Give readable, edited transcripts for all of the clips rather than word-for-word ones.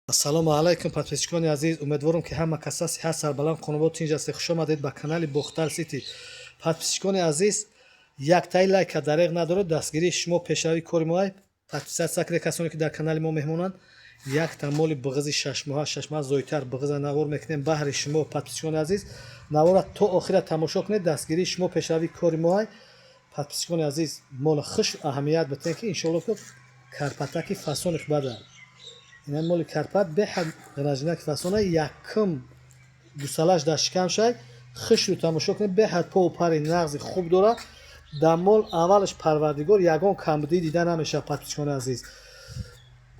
Ассалому алайкум, подписчикони азиз. Умедворам, ки ҳама каса сиҳат, сарбаланд, хонавод тинҷ ҳастед. Хуш омадед ба канали Бохтар Сити. Подписчикони азиз, яктаи лайка дареғ надоред. Дастгирии шумо пешравии кори моай. Подписаться кунед, касоне ки дар канали мо меҳмонанд. Якта моли буғизи 6 моҳа, 6 моҳа зойтар буғиза навор мекунем баҳри шумо, подписчикони азиз. Навора то охира тамошо кунед. Дастгирии шумо пешравии кори моай. Подписчикони азиз, мола хуш аҳамият битен, ки иншоалло ки карпатаки фасони бада. Ина моли карпат беҳад ғанажинаки фасона, якум гусалаш дар шикам шай. Хушрӯ тамошо кунед, беҳад пову пари нағзи хуб дорад. Дар мол аввалаш парвардигор ягон камбудӣ дида намешавад. Подписчикони азиз,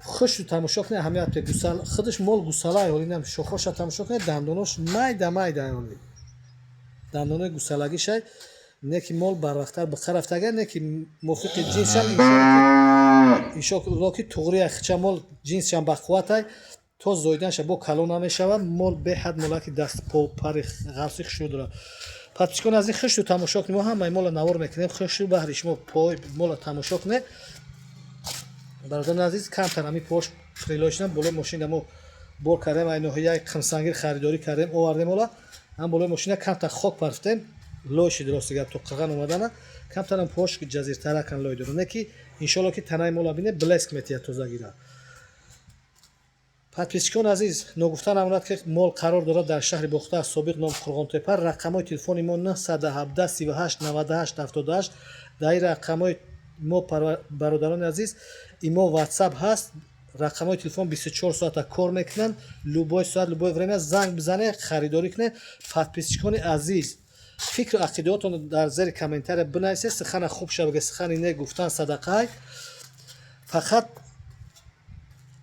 хушрӯ тамошо кунед, аҳамият битед. Гусал худаш мол гусалай. Ҳоли инам шохоша тамошо кунед, дандонош майда майда. Ҳоли дандонои гусалагӣ шай. Не ки мол барвақттар биқа рафтага, не ки мувофиқи ҷинсшам, иншоалло ки туғри хича мол ҷинсшам бақувватай, то зоиданша бо калон намешавад. Мол беҳад молаки даст по пари ғафси хушрӯ дорад. Подписчикони азиз, хушрӯ тамошо кунед. Мо ҳамаи мола навор мекунем хушрӯ баҳри шумо. Пой мола тамошо кунед, бародарони азиз. Камтар ҳами пош крыло шудам. Болои мошина мо бор кардем, ай ноҳияи Қимсангир харидорӣ кардем, овардем мола. Ҳам болои мошина камтар хок парфтем, лой шид. Рости гап, то қирған омадана камтарам пош ҷазиртаракан лой дорад. Не ки иншоалло ки танаи мола бине, блеск метиҳад, тозагира. Подписчикони азиз, ногуфта намонад, ки мол қарор дорад дар шаҳри Бохтар, собиқ ном Қурғонтепа. Рақамҳои телефони мо 917 38 98 78. Дар ин рақамҳои мо, бародарони азиз, имо, Ватсап ҳаст. Рақамҳои телефон 24 соата кор мекунанд. Любой соат, любой время занг бизанед, харидорӣ кунед. Подписчикони азиз, фикру ақидаотонро дар зери комментария бинависед. Сухана хуб шава, сухани не гуфтан садақай. Фақат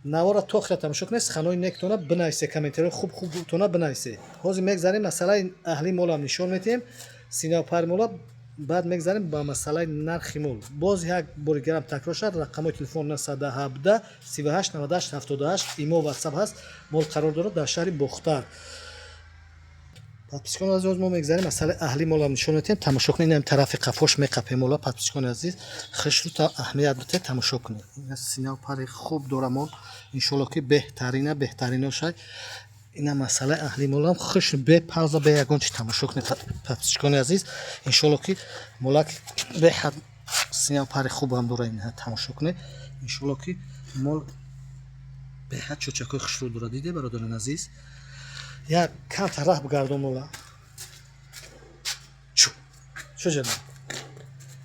навора то охира тамошо кунед, суханои нектона бинависе, комментариҳои хуб хубтона бинависе. Ҳозир мегзарем, масъалаи аҳли молам нишон медиҳем, синау пари мола. Баъд мегзарем ба масъалаи нархи мол. Боз як бори дигарам такрор шавад: рақамҳои телефон 917 38 98 78, имо, Ватсап ҳаст. Мол қарор дорад дар шаҳри Бохтар. Подписчикони азиз, мо мегзарем, масъалаи аҳли молам нишон медиҳем. Тамошо кунед, инам тарафи қафош меқапем мола. Подписчикони азиз, хушрӯ аҳамият бидиҳед, тамошо кунед. Синау пари хуб дора мол, иншоалло ки беҳтарина, беҳтарино шай. Ина масъалаи аҳли молам хуш, бе пауза, бе ягон чи тамошо кунед, подписчикони азиз. Иншоалло ки молак беҳад синау пари хубам дора. Ина тамошо кунед, иншоалло ки мол беҳад чочакҳои хушрӯ дорад. Диде, бародарони азиз, як камтар раҳ бигардон мола. Чу чу ҷана,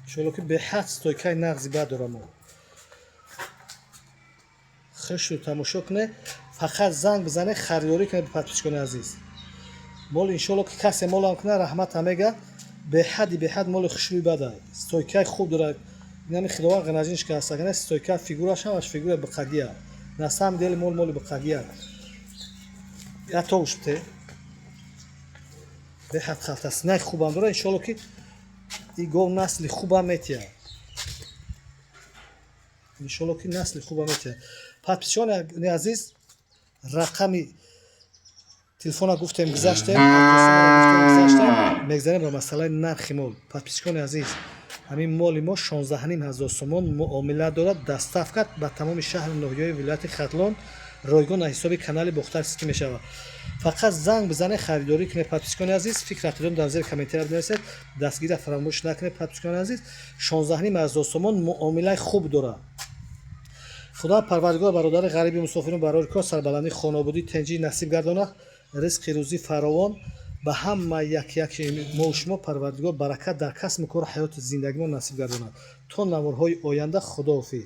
иншоалло ки беҳад стойкаи нағзи бад дора мол. Хушрӯ тамошо кунед, фақат занг бизанед, харидорӣ кунед. Подписчикони азиз, мол иншоалло ки касе молам кунад, раҳмата мега. Беҳади беҳад моли хушрӯи бада, стойкаи хуб дорад. Инами худованд ғанажинш ка стойка, фигураш ҳамаш фигураи биқагия. На самом деле мол моли биқагия. Я товуш бите, беҳад халта синаи хубам дорад. Иншоалло ки и гов насли хубам метиҳад, иншоалло ки насли хубам метиҳад. Подписчикони азиз, рақами телефона гуфтем, гузаштем, гузаштем, мегзарем ба масъалаи нархи мол. Подписчикони азиз, ҳамин моли мо 16,5 ҳазор сомон муомила дорад. Доставка ба тамоми шаҳру ноҳияҳои вилояти Хатлон ройгон аз ҳисоби канали Бохтар Сити мешавад. Фақат занг бизанед, харидорӣ кунед. Подписчикони азиз, фикр ақидон дар зери комментария бинависед. Дастгирия фаромӯш накунед. Подписчикони азиз, 16,5 ҳазор сомон муомилаи хуб дорад. Худо Парвардигор бародари ғариби мусофирон барори кор, сарбаландӣ, хонобудӣ, тенҷӣ насиб гардонад, ризқи рӯзӣ фаровон ба ҳама як яки мо шумо. Парвардигор баракат дар касбу кору ҳаёти зиндагимон насиб гардонад. То наворҳои оянда, худоҳофиз.